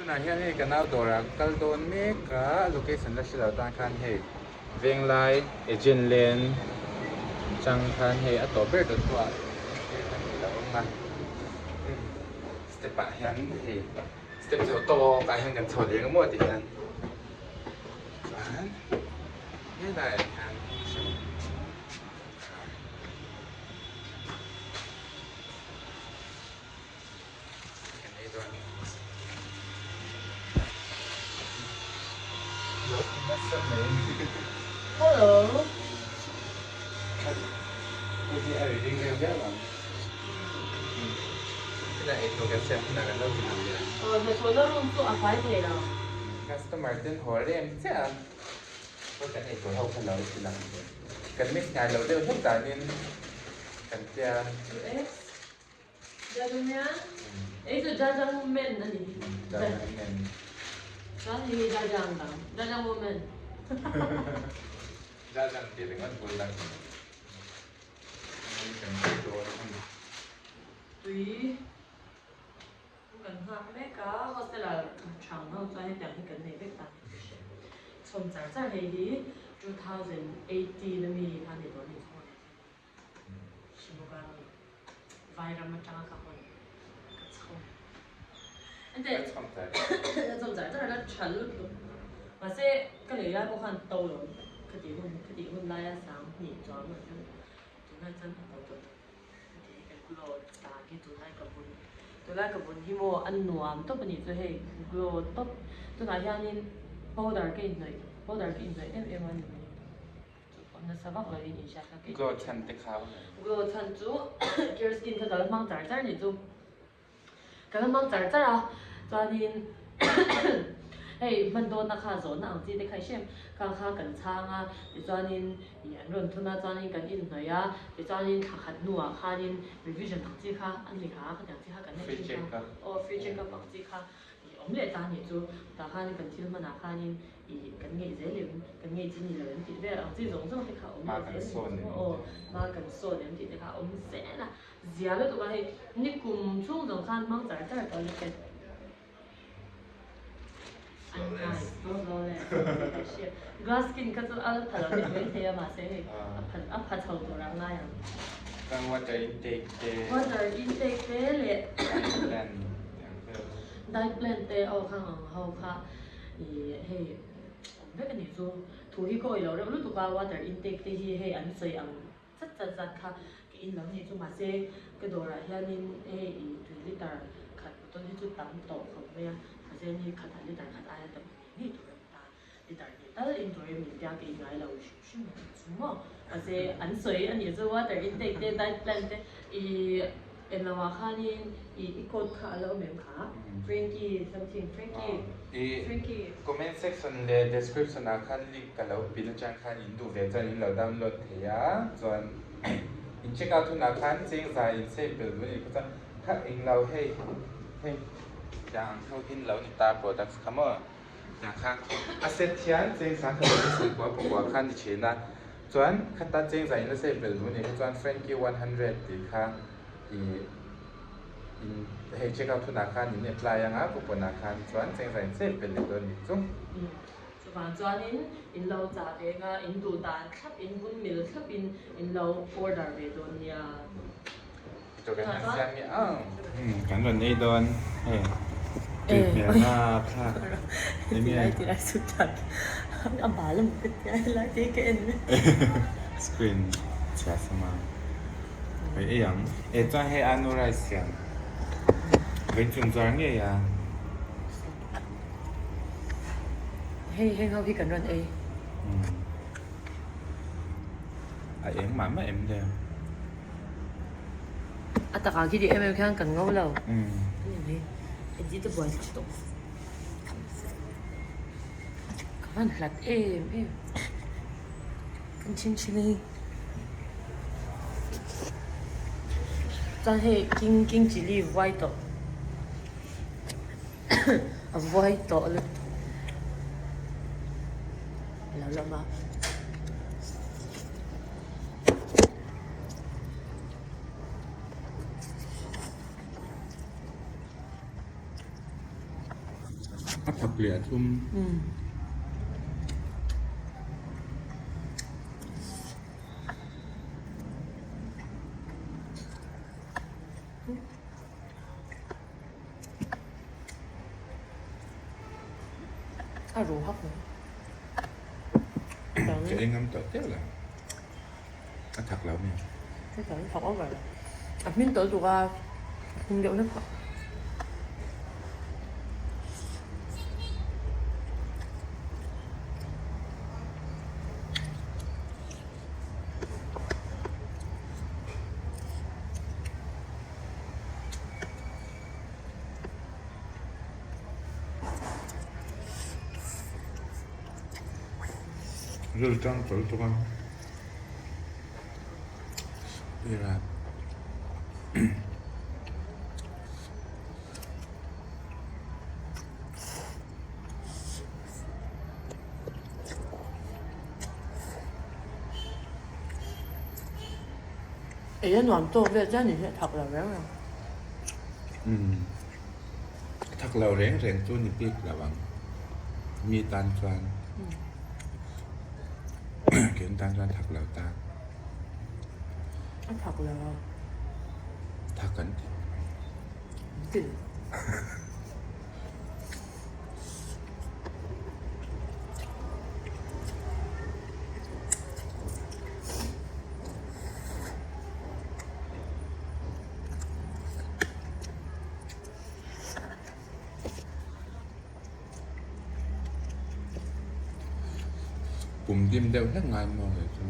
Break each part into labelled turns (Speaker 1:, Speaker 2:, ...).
Speaker 1: Tunah hian hei ka nau dawrah ka kal dawn mek a, location la hre lo tan khan hei Venglai Agent Lane chang khan hei a tawp ber dawt pawh ah hei a lo awm a, hei step ah hian hei step chho tawk ah hian kan chho leh ang maw tih hian chuan helaiah hian
Speaker 2: Hello. Aw hnathawhna room chu a fai thei lo.
Speaker 1: Customer ten haw rem chiah a, kan eitur ho kha lo ti lang kan mix ngai lo deuh hlek danin kan tia.
Speaker 2: US Jajangmyeon ei chu jajangmen a ni hi.
Speaker 1: Jajangmen.
Speaker 2: Chuan hei hi jajang dang jajang woman.
Speaker 1: Jajang tih ringawt bul lang kan tih dawn a ni.
Speaker 2: Tui kan nghak mek a hostel ah thang ho chuan hetiang hi kan nei vek ta ni ka hria. Chhawm char char hei hi 2018 ami kha ni tawh a ni chu maw. Shimogami Vairam atanga ka hawn ka chhawm ente
Speaker 1: Ka chhawm char
Speaker 2: ka chhawm char char la tha lutuk mahse ka lei lai pawh khan to lo ka tih hun ka tih hun laia sang hnih chuang ah chuan tunlai chuan a to tawh tawh heti hi kan glow dan hi tunlai ka bun tunlai ka bun hi maw a nuam tawp a nih chu hei glow tawp tunah hianin powder ka inhnawih powder ka inhnawih em em a ni mai.
Speaker 1: Glow chhan te kha.
Speaker 2: Glow chhan chu clear skin kha ka la hmang char char nih chu. Ka la hmang char char a, chuanin hei hman dawnna kha zawhna ang chi te kha i hrem khang kha kan chhang a, tichuanin ih an rawn thun a, chuanin kan inhnawih a, tichuanin thla khat hnuah khanin revision ang chi kha a ni kha, khatiang chi kha kan neih thin kha. Aw free check up ang chi kha ih awm leh ta a nih chu, tah khanin kan thil hmanah khanin I kan ngeih zel em, kan ngeih chi ni lo em tih vel ang chi zawng zawng te kha a awm leh zel em tih aw hma kan sawn em tih te kha a awm zel a, zia lutuk a hei nikum chhung zawng khan hmang char char tawh lutuk e. An ngai flawless glass skin kha chu a pha lo deuh mai thei a mahse hei a pha a pha chho tur ang ngai ang.
Speaker 1: Chuan water intake te.
Speaker 2: Water intake te leh diet plan te aw khang ang ho kha. Ih hei awm vek a nih chu thu hi ka awih loh reuh lutuk a water intake te hi hei an sawi ang chat chat zat kha ka in lo nih chu mahse ka dawrah hianin hei ih tui liter khat bottle hi chu tam tawh khawp mai a mahse ni khatah liter khat aia tam a ni ngei tur a ni ta liter hnih tal in turin min tia ka in ngai lo hrim hrim a nih chu maw mahse an sawi a nih chu water intake te diet plan te ih Eng lo ah khanin i i code kha a la awm em kha? Frankie something Frankie
Speaker 1: I
Speaker 2: Frankie.
Speaker 1: Comment section leh description ah khan link ka lo pin atang khan in duh ve chuan in lo download thei a, chuan in check out hunah khan cheng zai in save belh duh a nih kha chuan kha eng lo hei hei tiang ang ho hin lo ni ta products kha maw tiang kha a set hian cheng sang kha lo ni chhungkua pakua khan ni thin a. Chuan khata chengza in la save belh duh anih kha chuan Frankie 100 tih kha i in hei check out hunah khan in apply anga coupon ah khan chuan chengza in save belh leh dawn anih chu.
Speaker 2: Chuvang chuanin in lo chah ve anga in duh dan thlap in hun mil thlap in in lo order ve dawn nia.
Speaker 1: Chu kan han siam nge ang. Kan rawn ei dawn hei tui hmel nghak thlak eng nge.
Speaker 2: Tilai tilai chu that a bal a maw ka tia helai te hi ka en mai.
Speaker 1: Screen chhia sam a hei ei ang e chuan hei anu rice siam vawiin chung zuar ngei a.
Speaker 2: Hei heng ho hi kan rawn ei.
Speaker 1: A eng mah mah em le.
Speaker 2: A takah khi tih em em khian kan ngo lo. Ani mai. Edit a buai thlap tawh. Ka van hlat em em. Kan chhin chhin a hi. Chuan hei king king chilli vuai tawh. A vuai tawh lutuk. Lo lam a.
Speaker 1: A thak leh a thlum.
Speaker 2: A ru hak mai.
Speaker 1: Ka ei ngam tawh teuh lo. A thak lo mi.
Speaker 2: Ka thak thak over lo. A hmin tawh lutuk a, a hmin deuh hlek a.
Speaker 1: Ril tang tawh lutuk a Ira
Speaker 2: Ei a nuam tawk vel chian in hi a thak lo reng reng.
Speaker 1: Umm a thak lo reng reng chu ni bik lo ang mi tan chuan kein tan chuan thak lo ta.
Speaker 2: A thak lo.
Speaker 1: Thak an ti.
Speaker 2: Ti.
Speaker 1: Pum dim deuh hlek ngai maw hei chu.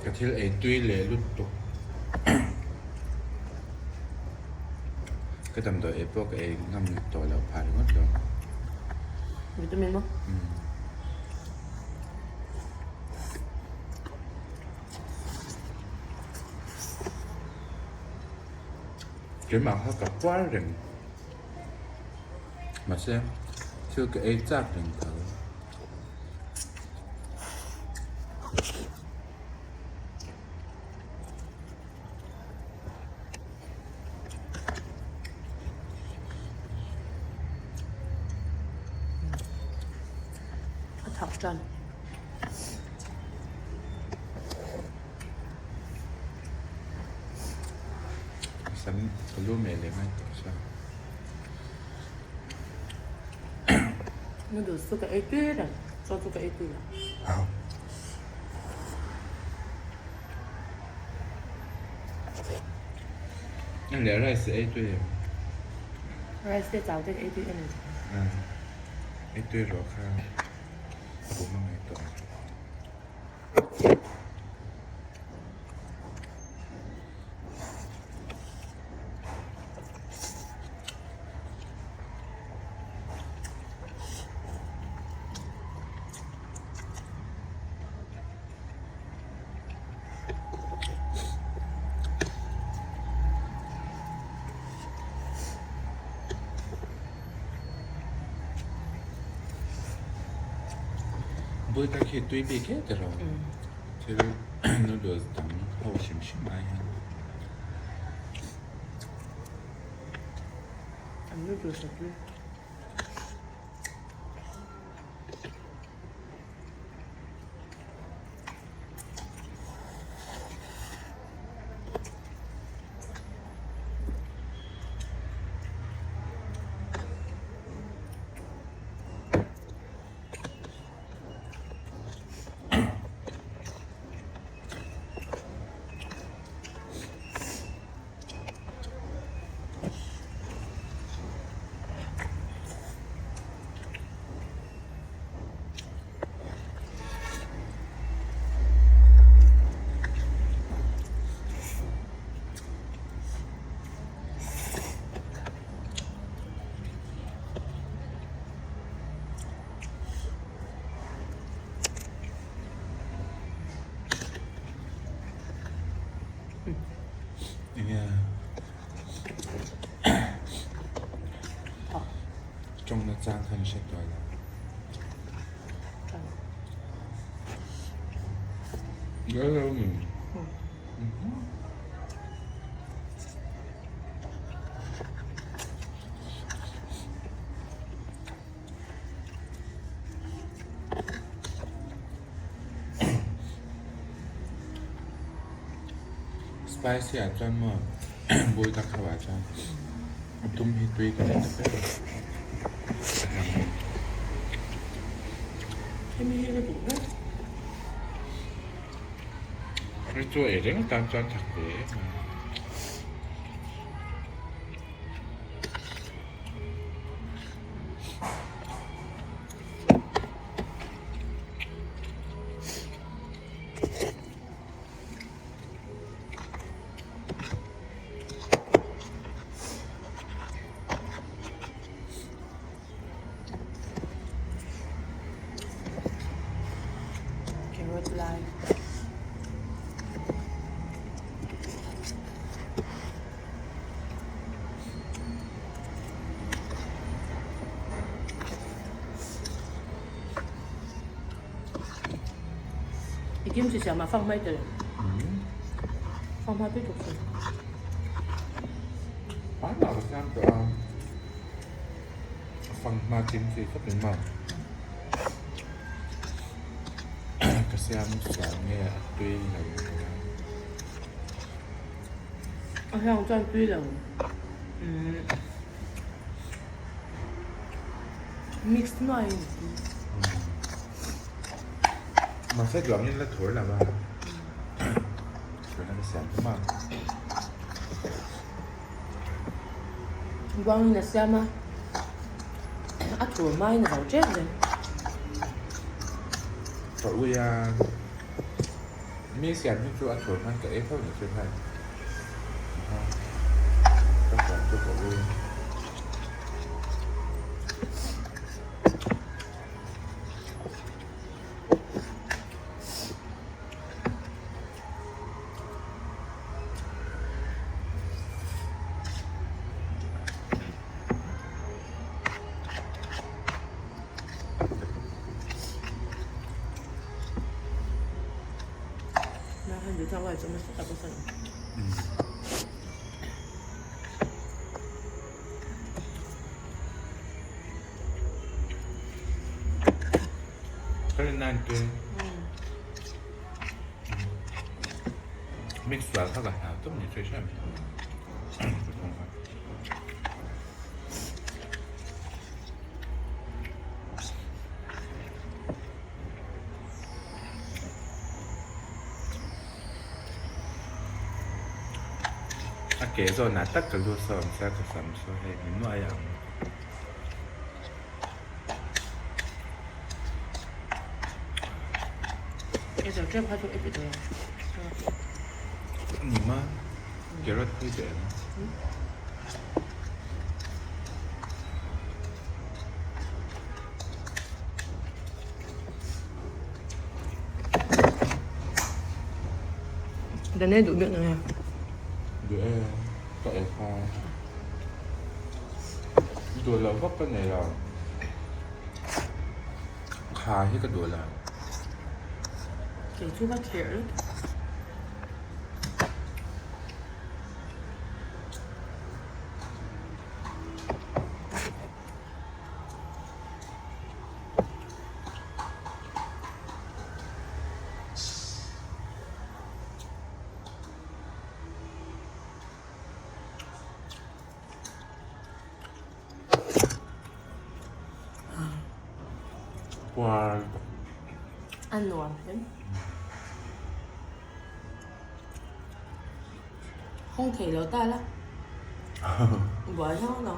Speaker 1: Ka thil ei tui leh lutuk ka damdawi ei pawh ka ei ngam tawh loh phah ringawt lo.
Speaker 2: Vitamin maw?
Speaker 1: Keimah kha ka puar reng mahse thil ka ei chak reng tho.
Speaker 2: A thak tan.
Speaker 1: Sam ka lu meh leh mai tawh sa.
Speaker 2: Noodles chu ka ei tui reng, chaw chu ka ei tui lo.
Speaker 1: Eng leh rice ei tui em?
Speaker 2: Rice te chau te ka ei tui em em.
Speaker 1: Ei tui rawh kha pum a ngaih tawh. Bawlta khi tui bik e tiraw thil noodles dang ho hrim hrim ai hian.
Speaker 2: An noodles a tui.
Speaker 1: Enge tawng na chang khan hre tawh lo. Spicy ah chuan maw bul tak ho ah chuan a dum hi tui ka ti ta ber a.
Speaker 2: Hemi hi ka duh ber.
Speaker 1: Hei chu ei reng atan chuan thak ve em a.
Speaker 2: Carrot lai. I kimchi siam ah fang mai tel. Fang hma tui tuk si.
Speaker 1: Hmanah ka siam tawh a. Fanghma kimchi khawp in maw ka siam sual nge a tui lo nia.
Speaker 2: A hlang chuan tui lo mix nuai in a tui.
Speaker 1: Mahse duangin la thur lo a, tuna ka siam ta maw.
Speaker 2: Buangin a siam a, a thur hmain a zo tep reng.
Speaker 1: Ka ui a, mi siam hi chu a thur hman ka ei tho ni chu hei. Ka siam chu ka ui. Mix sual kha ka hlau tum ni chu hriat A ke zawnah tak ka lu sawm sia ka sam chu hei ni nuai ang. Ni ma carrot pui teh em?
Speaker 2: Dane duh bik nge?
Speaker 1: Duh e, ka ei kha. Duh loh vak ka nei lo. Kha hi ka duh lo.
Speaker 2: Kei chu ka kherh lutuk.
Speaker 1: Puar
Speaker 2: A nuam hle. Hawng thei lo ta la. Buai hlauh lo.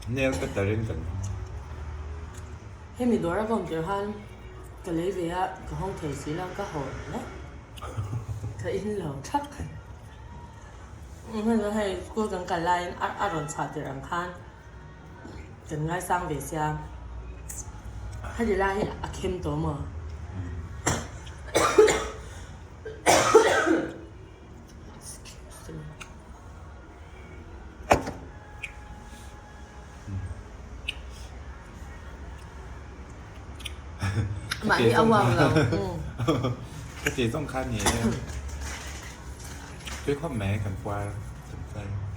Speaker 1: Nail cutter in kan hawng.
Speaker 2: Hemi dawr a ka awm tir khan ka lei ve a, ka hawng thei si lo, ka hawn hle. Ka in lo thak. Hman chuan hei school kan kal laiin a rawn chhuah tirh ang khan kan ngaisang ve sia. Heti lai hi a khem tawh maw? Mahni a uang lo.
Speaker 1: Ka ti zawng kha ni e. Tui khawp mai kan puar kan chai.